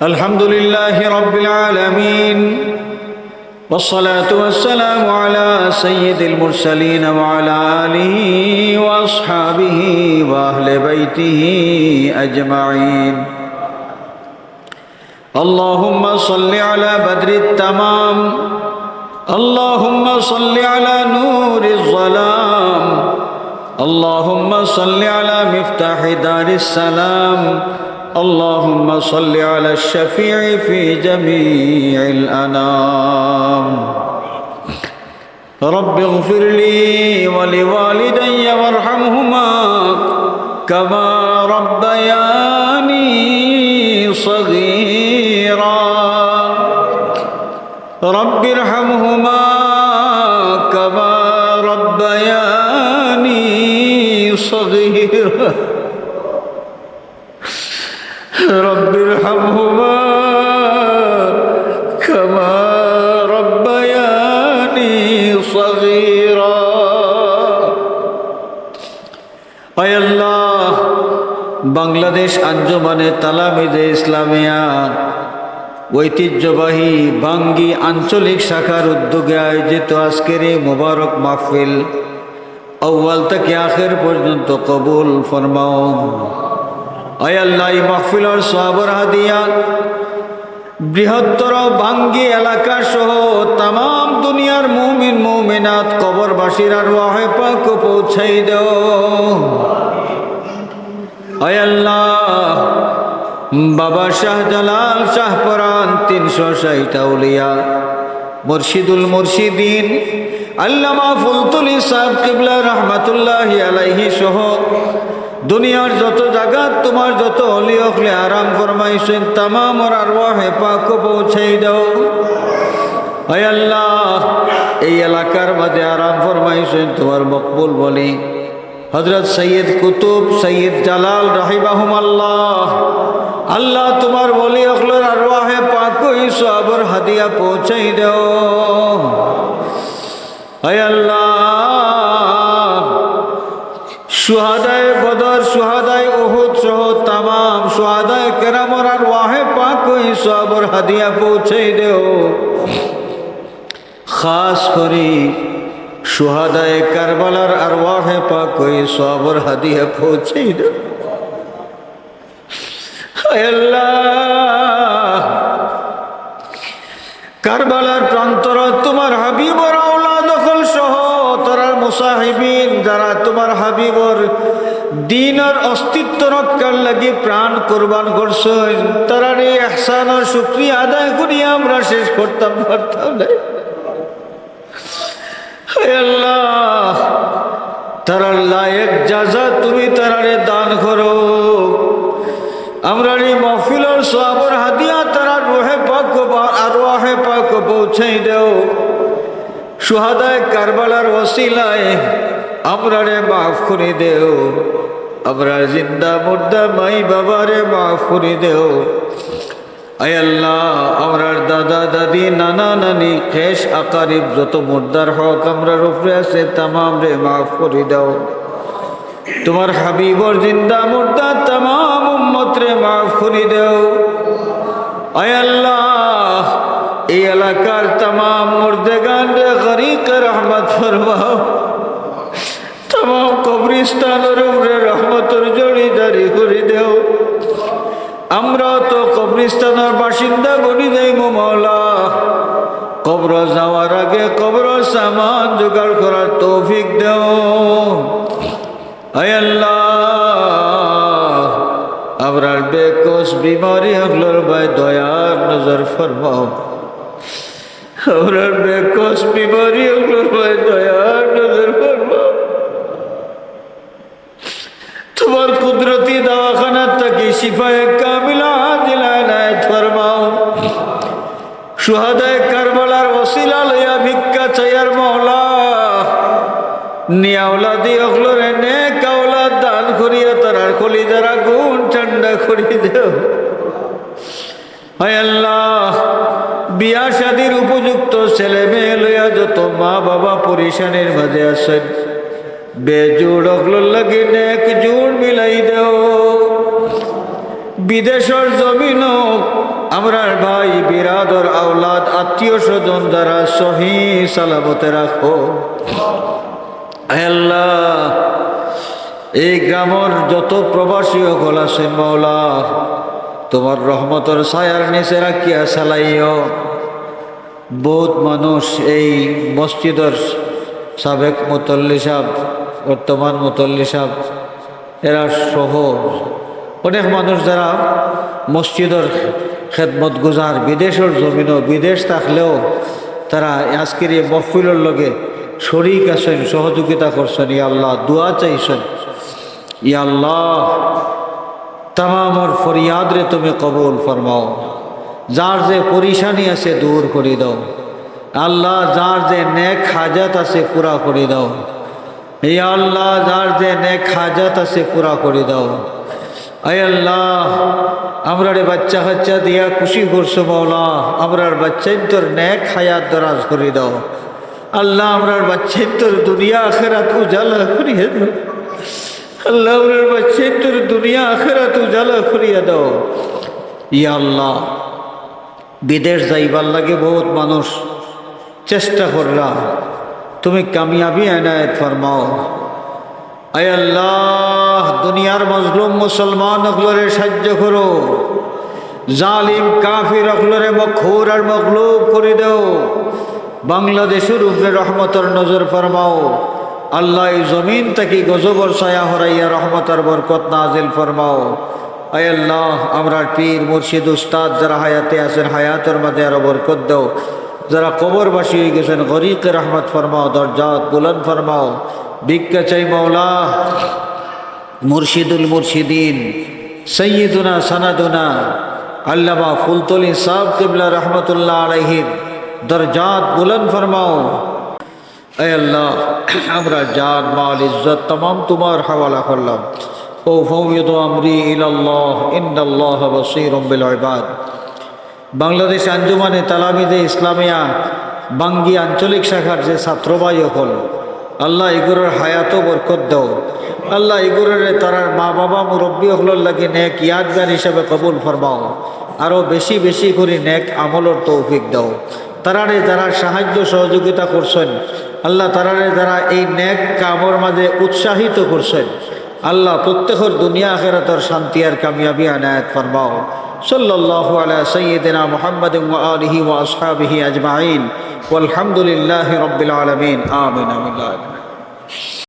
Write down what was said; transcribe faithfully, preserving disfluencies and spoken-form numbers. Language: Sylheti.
الحمد لله رب العالمين، والصلاة والسلام على سيد المرسلين وعلى آله وأصحابه وأهل بيته أجمعين. اللهم صل على بدر التمام، اللهم صل على نور الظلام، اللهم صل على مفتاح دار السلام، اللهم صل على الشفيع في جميع الأنام. رب اغفر لي ولوالدي وارحمهما كما ربياني صغيرا. رب ارحمهما كما ربياني صغيرا. رب ارحمهما كما ربياني صغيرا. আয় আল্লাহ, বাংলাদেশ আঞ্জুমানে তালামিজে ইসলামিয়া ঐতিহ্যবাহী ভাঙ্গি আঞ্চলিক শাখার উদ্যোগে আয়োজিত আজকের এই মোবারক মাহফিল আউয়াল থেকে আখের পর্যন্ত কবুল ফরমাও। আয় আল্লাহ, এই মাহফিলর সওয়াবর হাদিয়া বৃহত্তর ভাঙ্গি এলাকা সহ তামাম দুনিয়ার মুমিন মুমিনাত কবরবাসীর আরওয়াহে পাক পৌঁছাই দেও। আয় আল্লাহ, বাবা শাহজালাল শাহপরান তিনশো ষাট আউলিয়া, মুর্শিদুল মুর্শিদিন, আল্লামা ফুলতুলি সাহেব কিবলা রহমাতুল্লাহি আলাইহি সহ দুনিয়ার যত জাগাত তোমার যত অলি অকলে আরাম ফরমাইছইন, তামামর আরওয়াহে পাক পৌঁছাই দাও। আয় আল্লাহ, এই এলাকার মাঝে আরাম ফরমাইছইন তোমার মকবুল বলি হযরত সৈয়দ কুতুব, সৈয়দ জালাল রাহিমাহুমাল্লাহ। আল্লাহ, তোমার ওলি অকলর আরওয়াহে পাক ওই সওয়াবর হাদিয়া পৌঁছাই দেও। আয় আল্লাহ, শুহাদায়ে বদর, শুহাদায়ে উহুদ সহ তামাম শুহাদায়ে কেরামর আরওয়াহে পাক ওই সওয়াবর হাদিয়া পৌঁছাই দেও। খাস করি শুহাদায়ে কারবালার আরওয়াহে পাক ওই সওয়াবর হাদিয়া পৌঁছাই দেও। হায় আল্লাহ, কারবালার প্রান্তর তোমার হাবিবর আওলাদ অকল সহ তারার মুসাহিবিন, যারা তোমার হাবিবর দ্বীনর অস্তিত্ব রক্ষার লাগি প্রাণ কুরবান করছইন, তারার এই ইহসানর শুকরিয়া আদায় করি আমরা শেষ করতাম পারতাম না। হে আল্লাহ, তারার লায়েক যাযা তুমি তারারে দান করো। আমরার এই মাহফিলর সওয়াবর হাদিয়া তারার রুহে পাক বা আরওয়াহে পাক পৌঁছাই দেও। শুহাদায়ে কারবালার ওসিলায় আমরারে মাফ করি দেও। আমরার জিন্দা মুর্দা মাই বাবারে মাফ করি দেও। আয় আল্লাহ, আমরার দাদা দাদি, নানা নানি, খেশ আকারিব, যত মুর্দার হক আমরার উপরে আছে, তামামরে মাফ করি দাও। তোমার হাবিবর জিন্দা মুর্দা তামাম উম্মতরে মাফ করি দাও। আয় আল্লাহ, এই এলাকার তামাম মুর্দেগানরে গরিকে রহমত ফরমাও। তামাম কবরিস্তানর উপরে রহমতর ঝড়ি জারি করি দেও। আমরাও তো কবরিস্তানর বাসিন্দা বনি যাইমু মাওলা। কবর যাওয়ার আগে কবরর সামান জোগাড় করার তৌফিক দেও। আয় আল্লাহ, আমরার বেকস বিমারি অকলর বায় দয়ার নজর ফরমাও। আমরার বেকস বিমারি অকলর বায় দয়ার নজর ফরমাও। তোমার কুদরতি দাওয়াখানা থাকি শিফায়ে কামিলা আজিলা এনায়েত ফরমাও। শুহাদায়ে কারবালার ওসিলা লইয়া ভিক্ষা চাইয়ার মাওলা, নিয়াওলাদি অকলরে নেক আওলাদ দান করিয়া তারার কলিজার আগুন ঠান্ডা করি দেও। হায় আল্লাহ, বিয়া শাদির উপযুক্ত ছেলে মেয়ে লইয়া যত মা বাবা পরিশানির মাঝে আছইন, বেজুড় অকলর লাগি নেক জুড় মিলাই দেও। বিদেশর জমিনো আমরার ভাই, বিরাদর, আওলাদ, আত্মীয় স্বজন যারা সহি সালামতে রাখো। আয় আল্লাহ, এই গ্রামর যত প্রবাসী অকল আছইন মাওলা, তুমার রহমতর ছায়ার নিচে রাখিয়া চালাইও। বহুত মানুষ এই মসজিদর সাবেক মুতল্লি সাব, বর্তমান মুতল্লি সাব, এরা সহ অনেক মানুষ যারা মসজিদর খেদমত গুজার, বিদেশর জমিনও, বিদেশ থাকলেও তারা আজকের এই মহফিলর লগে শরিক আছইন, সহযোগিতা করছইন, ইয়া আল্লাহ, দোয়া চাইছইন। ইয়া আল্লাহ, তামামর ফরিয়াদরে তুমি কবুল ফরমাও। যার যে পরিশানি আছে দূর করি দাও। আল্লাহ, যার যে নেক হাজাত আছে পুরা করি দাও। ইয়া আল্লাহ, যার যে নেক হাজাত আছে পুরা করি দাও। আয় আল্লাহ, আমরারে বাচ্চা কাচ্চা দিয়া খুশি করছো মাওলা, আমরার বাচ্চাইন্তর নেক হায়াত দরাজ করি দাও। আল্লাহ, আমরার বাচ্চাইন্তর দুনিয়া আখেরাত উজালা করিয়া দাও। আল্লাহ, আমরার বাচ্চাইন্তর দুনিয়া আখেরাত উজালা করিয়া দাও। ইয়া আল্লাহ, বিদেশ যাইবার লাগি বহুত মানুষ চেষ্টা কররা, তুমি কামিয়াবি এনায়েত ফরমাও। আয় আল্লাহ, দুনিয়ার মজলুম মুসলমান অকলরে সাহায্য করো, জালিম কাফির অকলরে মকহুর আর মগলুব করি দেও। বাংলাদেশর উপরে রহমতর নজর ফরমাও। আল্লাহ, এই জমিন থাকি গজবর ছায়া হরাইয়া রহমতর বরকত নাজিল ফরমাও। আয় আল্লাহ, আমরার পীর মুর্শিদ উস্তাদ যারা হায়াতে আছেন, হায়াতর মাঝে আরো বরকত দাও। যারা কবরবাসী হয়ে গেছেন, গরিকে রহমত ফরমাও, দরজাত বুলন্দ ফরমাও। ভিক্ষা চাই মাওলা, মুর্শিদুল মুর্শিদিন, সৈয়দুনা সনাদুনা আল্লামা ফুলতলি সাহেব কিবলা রহমতুল্লাহ আলাইহির দরজাত বুলন্দ ফরমাও। এ আল্লাহ, আমরা জান, মাল, ইজ্জত তামাম তোমার হাওয়ালা করলাম। ও ফাউয়িদু আমরি ইলাল্লাহ, ইন্নাল্লাহ বাসীরুম বিল ইবাদ। বাংলাদেশ আঞ্জুমানে তালামিদে ইসলামিয়া বাঙ্গি আঞ্চলিক শাখার যে ছাত্র ভাই অকল, আল্লাহ ইগুরর হায়াতো বরকত দাও। আল্লাহ ইগুররে তারার মা বাবা মুরব্বী অকলর লাগি নেক ইয়াদগার হিসাবে কবুল ফরমাও। আরো বেশি বেশি করি নেক আমলর তৌফিক দাও। তারারে যারা সাহায্য সহযোগিতা করছেন, আল্লাহ তারারে যারা এই নেক কামর মাঝে উৎসাহিত করছেন, আল্লাহ প্রত্যেকর দুনিয়া আখেরাতর শান্তি আর কামিয়াবি এনায়েত ফরমাও। সাল্লাল্লাহু আলা সাইয়্যিদিনা মুহাম্মাদিন ওয়া আলিহি ওয়া আসহাবিহি আজমাইন। ওয়ালহামদুলিল্লাহি রাব্বিল আলামিন। আমিন, আমিন।